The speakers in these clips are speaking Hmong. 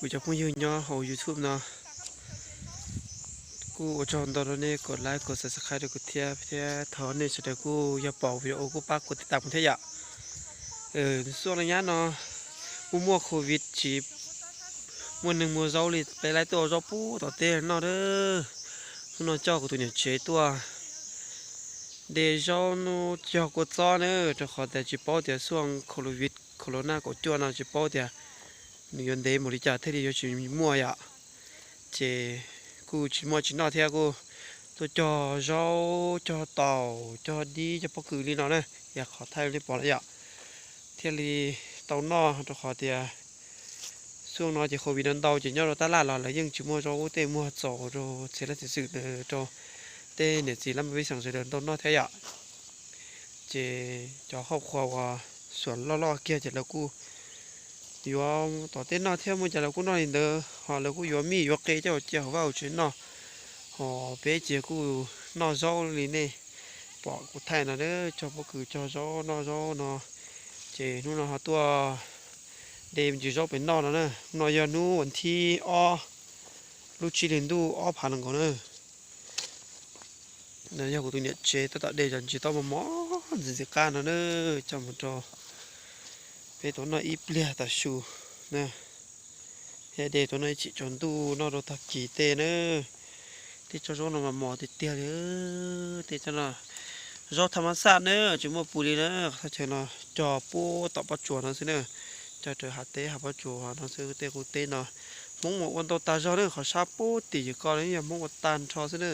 Cov phooj ywg nyob hauv YouTube no, kuj ua tsaug ntau rau nej kom like kom subscribe rau kuv thiab, thiab thov nej sawv daws kuj yog pom video kuj pab kuv tiv tam kuv thiab yom. Xuaj no nyab no, kuj muaj covid tsis muaj neeg muag zaub li, peb laib tuaj ua zaub pub tom teb noj a. Hnub no coj kuv tus niam tsev tuaj de zaub nub cog kua txob na, rau qhov tias tsis paub tias xuaj covid corona kaum cuaj no tsis paub tias nws yuav ntev mus li cas thiaj li yuav tsis muaj yom. Ces kuj tsis muaj tsis noj thiab, kuj tuaj cog zaub, cog taum, cog dib, cog pob kws li no na, yog qhov thaij nej pom na yom, thiaj li tau noj, rau qhov tias xuaj no ces covid no ntau ces nyob rau tab laj los lawv yeej tsis muaj zaub tej muag txaus rau txhia leej txhia xwm rau tej niam txiv laj mej pej xeem sawv daws tau noj thiab yom. Ces cov hauj qhua uas xuam loj loj kiag ces lawv kuj yuav tom teb noj thiab, muaj cas lawv kuj noj li ntawd, ho lawv kuj yuav mij yuav qe coj cia hauv vaj hauv tsev noj. Ho peb ces kuj noj zaub li nej pom kuv thaij no, cog pob kws cog zaub noj zaub no. Ces hnub no ho tuaj de me ntsis zaub pem noj no na. Hnub no yog hnub vas thib ob lub tsib hlis ntuj ob phav nees nkaum na. No yog kuv tus niam tsev tab tom de cov ntsis taub mos mos ntxim ntxim qab no na, coj mus rau peb tau noj ib pliag tam su na. Thiab de tau noj ib chim tsaus ntuj noj rau tag kis tej na. Tej tsob zaub no mas mos tiag tiag li. Tej tsob no zaub thaj mab xaj na, tsis muaj pub li na. Thaj chaw no cog puag tom pob tsuas no xwb na, cog raws hav teb hav pob tsuas no xwb. Tej qub teb no Hmoob mas ua ntau tag zog na, qhov sab puag tim yim ko no yog Hmoob ua tag nrho xwb na.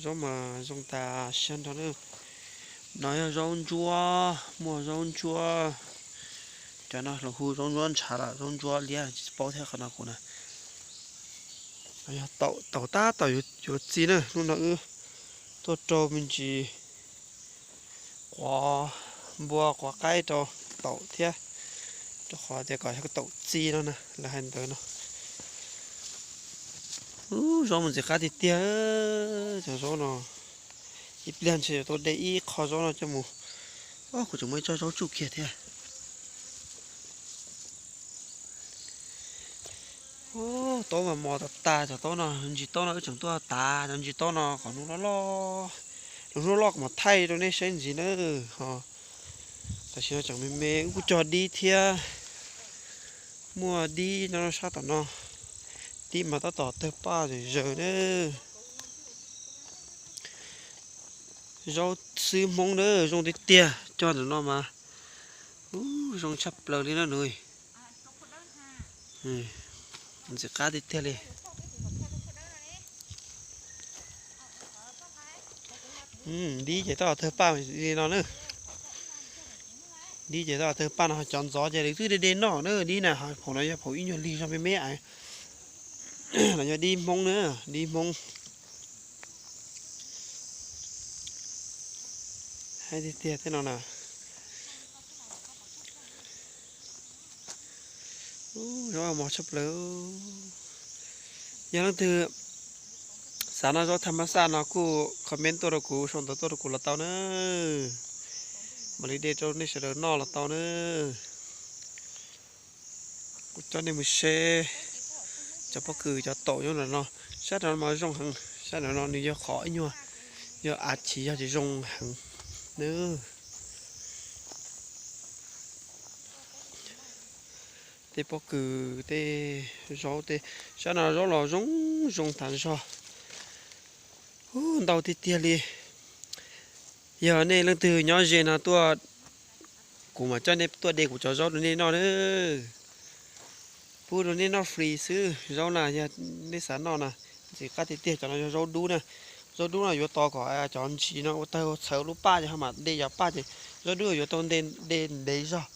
Zaub mas zoo tas siab nrho na. No yog zaub ntsuab, muaj zaub ntsuab, cov no los hu zaub ntsuab ntshav los zaub ntsuab liab tsis paub thiab qhov no kuv na. Yog taum, taum tab tom yuav txi na, hnub no wb tuaj rau me ntsis quav npua quav qaib rau taum thiab, rau qhov tias kom taum txi no na, lawv hais ntawd no. Ub, zaub mas ntxim qab tiag tiag, cov zaub no. Ib pliag ntshe yuav tau de ib qho zaub no coj mus. Kuv tseem muaj ib tsob zaub tsuj kiag thiab. Taub mas mos tas tas cov taub no, ntsis taub no wb tseem tuaj tav cov ntsis taub no kom nws loj loj, nws loj loj kom mam thaij rau nej saib ntxiv na. Ho tam sim no tseem me me, wb kuj cog dib thiab, muaj dib no sab tom no, dib mas tab tom tawg paj zawm zaws na. Zaub xwb Hmoob na, zoo tiag tiag, cog ntawm no mas zoo tshaj plaws li na nws. Ntxim qab tiag tiag li. Dib ces tab tom tawg paj li no na. Dib ces tab tom tawg paj no, cov ntxov ces lawv twb de de noj na. Dib na, phaum no yog phaum ib nyuag lig zog me me. No yog dib Hmoob na, dib Hmoob. Haib tiag tiag tej no na. Zaub mos tshaj plaws. Yog leej twg xav noj zaub thaj ma xaj no kuj comment tuaj rau kuv, sau ntawv tuaj rau kuv los tau na. Mam li de rau nej sawv daws noj los tau na. Kuv coj nej mus saib cov pob kws cov taum nyob ntawm no. Sab no mas zoo heev, sab no nws yog qhov ib nyuag yog av chiv yog tsis zoo heev na. Tej pob kws, tej zaub, tej sab no zaub los zoo zoo tas zog. Ub, ntau tiag tiag li. Yog nej leej twg nyob ze no tuaj, kuv mam coj nej tuaj de kuv cov zaub rau nej noj na. Pub rau nej noj free xwb, zaub na yog nej xav noj na. Ntxim qab tiag tiag, cov no yog zaub dub na. Zaub dub no yuav tau kom cov ntsis no ua tawg txhawv lub paj ces ho mam de cov paj ces zaub dub yuav tau de ntev zog,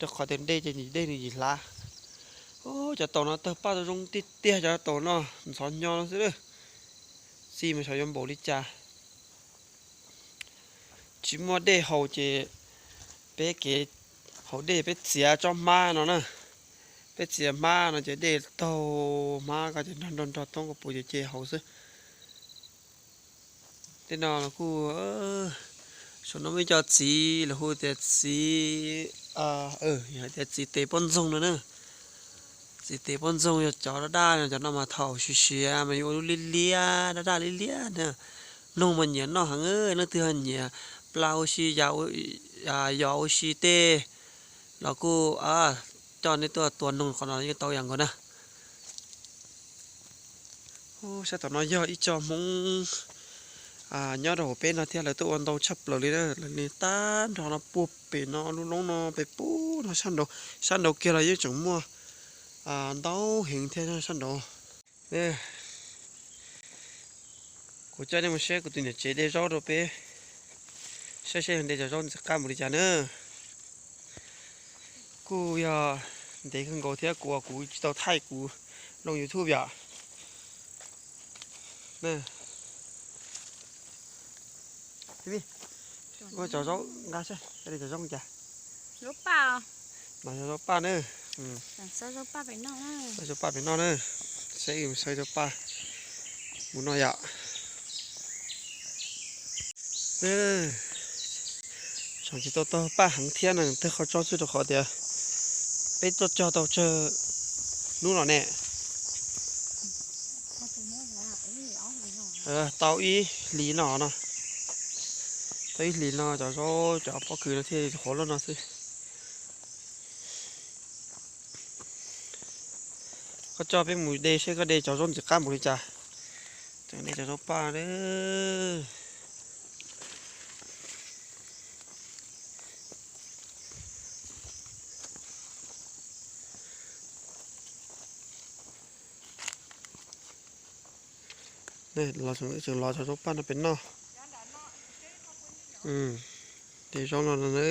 rau qhov tias de ces dej nws yim hlav. Cov taum no tawg paj zoo tiag tiag, cov taum no ntxhov nyo no xwb. Txi mas xyov yuav npaum li cas. Tsis muaj dej haus ces peb kev haus dej peb txiav tsob hmab no na. Peb txiav hmab no ces dej taug hmab ko ces nrog nrog nrog thoob ko puv ces ce haus xwb. Tej no kuj Saum no muaj ib co txiv lawv hu tias txiv, yog tias txiv tes poj ntxoog no na. Txiv tes poj ntxoog yog cov daj daj no, cov no mas thaum siav siav mas yuav ua lub liab liab daj daj liab liab na. Noog mas nyiam noj heev, leej twg ho nyiam pla ua si, yos ua si tej los kuj coj nej tuaj tua noog qhov no yeej tau ib yam nkaus na. Sab tom no yog ib co Hmoob nyob rau hauv peb no thiab, lawv tuaj ua ntau tshaj plaws li na. Lawv li tag nrho no puag pem no lub loob no pem pub no sab nraud, sab nraud kiag los yeej tseem muaj ntau heev thiab sab nraud. Kuv coj nej mus saib kuv tus niam tsev de zaub rau peb saib seb de cov zaub ntxim qab npaum li cas na. Kuj yog ntev kawg nkaus thiab kuv, kuv tsis tau thaij kuv loo YouTube yom. Ua cov zaub nqa saib, cov zaub cas? Zaub paj. Mas yog zaub paj na. Zaub paj pem no na. Saib zaub paj mus no yom. Tseem tsis tau taug paj heev thiab na, tej qhov tso xwb rau qhov tias peb tuaj cog tau tsawg hnub los ne. Tau ib hlis no no. Tau ib hlis no cov zaub cov pob kws no thiaj qhuav loj no xwb. Koj coj peb mus de seb koj de cov zaub ntxim qab npaum li cas. Tseem de cov zaub paj na. Los tseem los cov zaub paj no pem noj. De zaub no no na.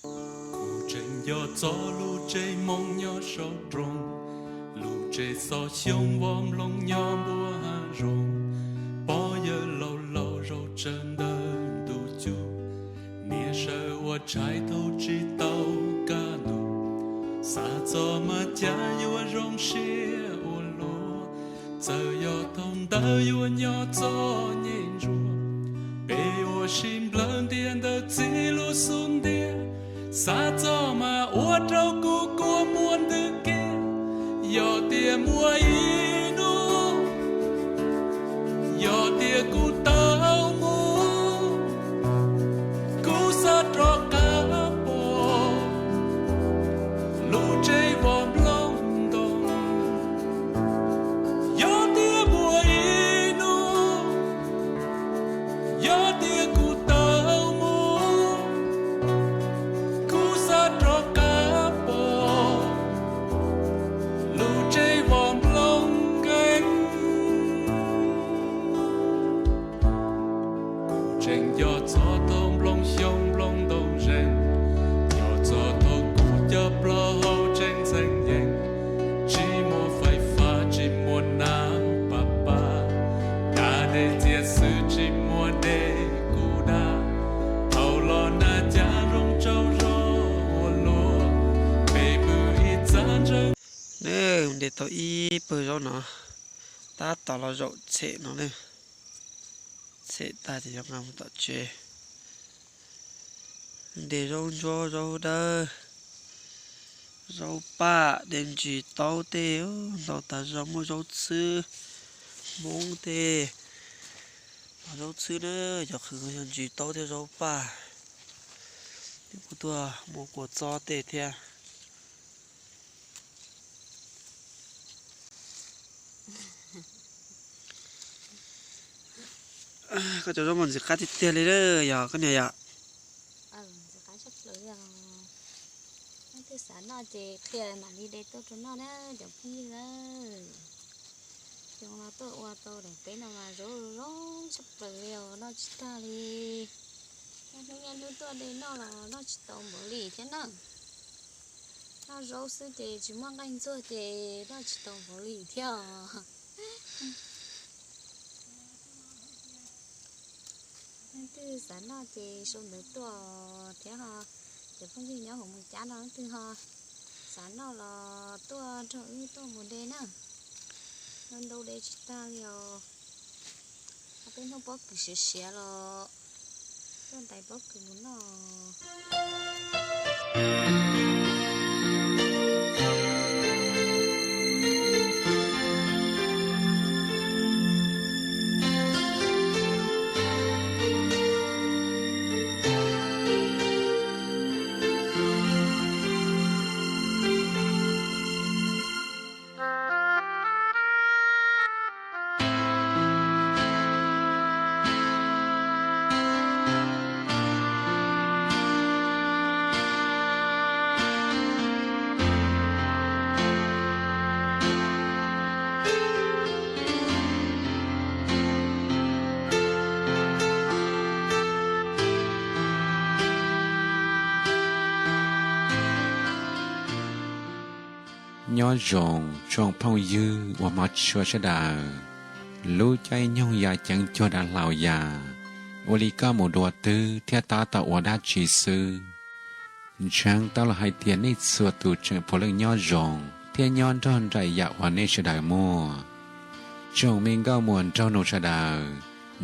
Kuv tseem nco txog lub tsev Hmoob nyob saum nroog, lub tsev xov xyoob vos nplooj nyob npuab hav zoov, pog yawg laus laus zaum tsawv ntawm ntuj cub, niam sawv ua tshais thaum tsis tau kaj ntug, xav txog mas cas yuav zoo siab ua luaj, txawm yog thaum ntawd yuav nyob txom nyem ntsuav, peb ua si nplawg ntias ntawm txiv lub xub ntiag, xav txog mas ua rau kuv kua muag ntws kiag, yog tias muaj ib hnub, yog tias kuv tau mus, kuv xav rov qab pom lub tsev vos nplooj ntoo. Yog tias muaj ib hnub, yog tias kuv tau mus, kuv xav rov qab pom lub tsev vos nplooj nkeeg. Kuv tseem nco txog thaum nplooj xyoob nplooj ntoo zeeg, nco txog thaum kuv cov plaub hau tseem ntxeev yees, tsis muaj fais fab tsis muaj nab pab pab, da dej txias xwb tsis muaj dej kuv da. Thaum los nag cas zoo tsaug zog ua luaj, peb pw ib txaj ntseeg. Nws de tau ib pawg zaub no, tab tom los zaum tshem no na. Tshem tag ces yuav nqa mus tom tsev. De zaub ntsuab zaub dawb, zaub paj, de ntsis taub tej ntau tas zog, muaj zaub txhwb Hmoob tej. Zaub txhwb na, cov qhwv yog ntsis taub thiab zaub paj. Kuv tuaj muab kua txob tej thiab. Koj cov zaub mas ntxim qab tiag tiag li yog koj niam yom. Leej twg xav noj ces qhia mam li de tuaj rau noj na cov phooj ywg na. Xyoo no tuaj ua tau daim teb no mas zaub zoo tshaj plaws li os, noj tsis tag li. Niaj hnub niaj hnub tuaj de noj los noj tsis tau npaum li thiab na. Noj zaub xwb ces tsis muaj nqaij ntxuag ces noj tsis tau npaum li thiab os. Leej twg xav noj ces sau ntawv tuaj thiab ho. Cov phooj ywg nyob hauv Moos Cab no leej twg ho xav noj los tuaj nrog wb tuaj mus de na. Ntau ntau de tsis tag li os. Peb hnub pob kws siav siav los tuaj ntais pob kws mus noj. Nyob zoo tsoom phooj ywg uas hmov tshua sawv daws. Lub caij nyoog ya ceev cuag dav hlau ya, ua li koj mus dua twg thiab tab tom ua dab tsi xwb? Ntseeg tau los hais tias nej txhua tus tseem puav leej nyob zoo thiab nyob nrog nraim yam uas nej sawv daws muaj. Tsoom me nkauj muam nraug nus sawv daws,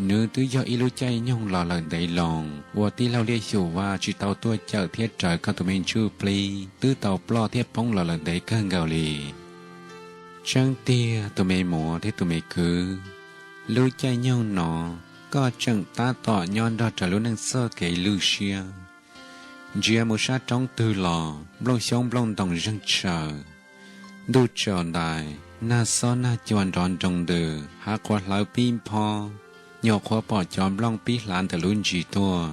nws twb yog ib lub caij nyoog los lawm ntev loo uas tij laug Liaj Xyum Vaj tsis tau tuaj cawm thiab raws koj tus me ntsuj plig twb tau ploj thiab poob los lawm ntev kawg nkaus li. Tseeb tiag tus me muam thiab tus me kwv, lub caij nyoog no koj tseem tab tom nyob nrog rau lub neej txoj kev lwj siab. Ntsia mus sab roob twg los nplooj xyoob nplooj ntoos zeeg tshaws, ntuj tsaus ntais, nag xob nag cua nrov nroo ntws, hav qhuav hlawv pib nphob, nyuam qhuav pom cov nplooj pib hlav ntawm lub ntsis tuaj,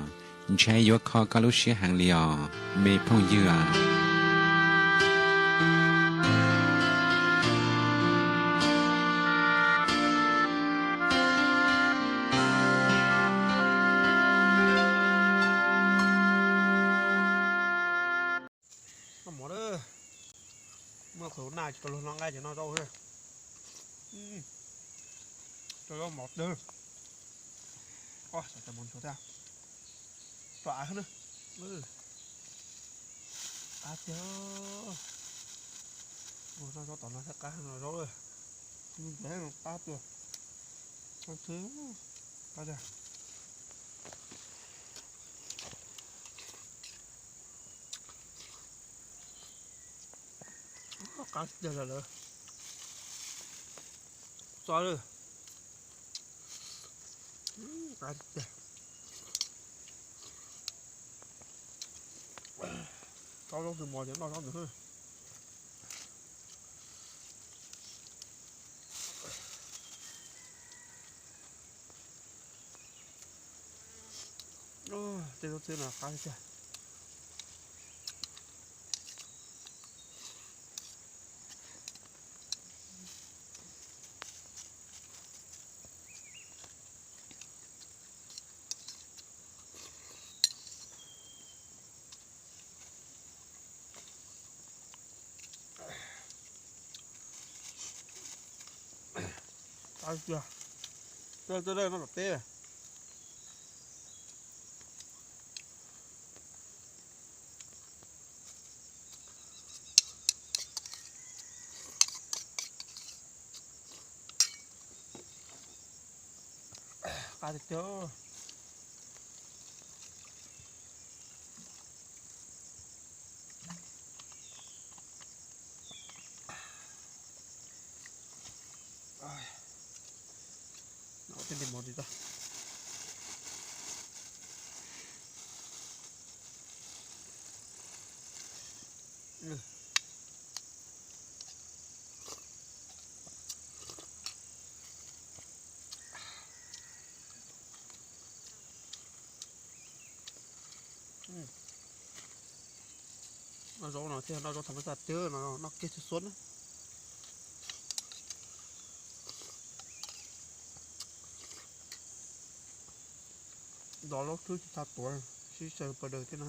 ntshai yuav kho koj lub siab heev li os me phooj ywg a. Noj mov lawm, muaj qhov naj tsis tau luag hlo nqaij ces noj zaub xwb. Tau zaub mov dawb. Os, cov mov ntsuag thiab. Tso av xwb na. Qab tiag. Noj zaub tom no thiab qab no zaub lawm. Qab tiag. Qab tiag. Qab tiag lawm lawm. Txo lawm. Qab tiag. Tau zaub twg mos ces noj zaub ntawd. Tej zaub txhwb no qab tiag. Qab tiag. Tuaj, tuaj lawm, noj tom teb. Qab tiag tiag. Tej ntim mov tsis tau. Noj zaub no thiaj noj zaub tham mas xaj tiag no, noj kiag txhua xuab na. Nto zaub twb tsis txhob tuav, sib saw pas daws thiab no.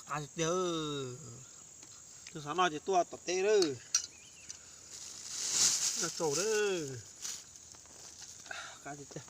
Qab tiag tiag. Tus xav noj ces tuaj tom teb lawm. Noj tsaus lawm. Qab tiag tiag.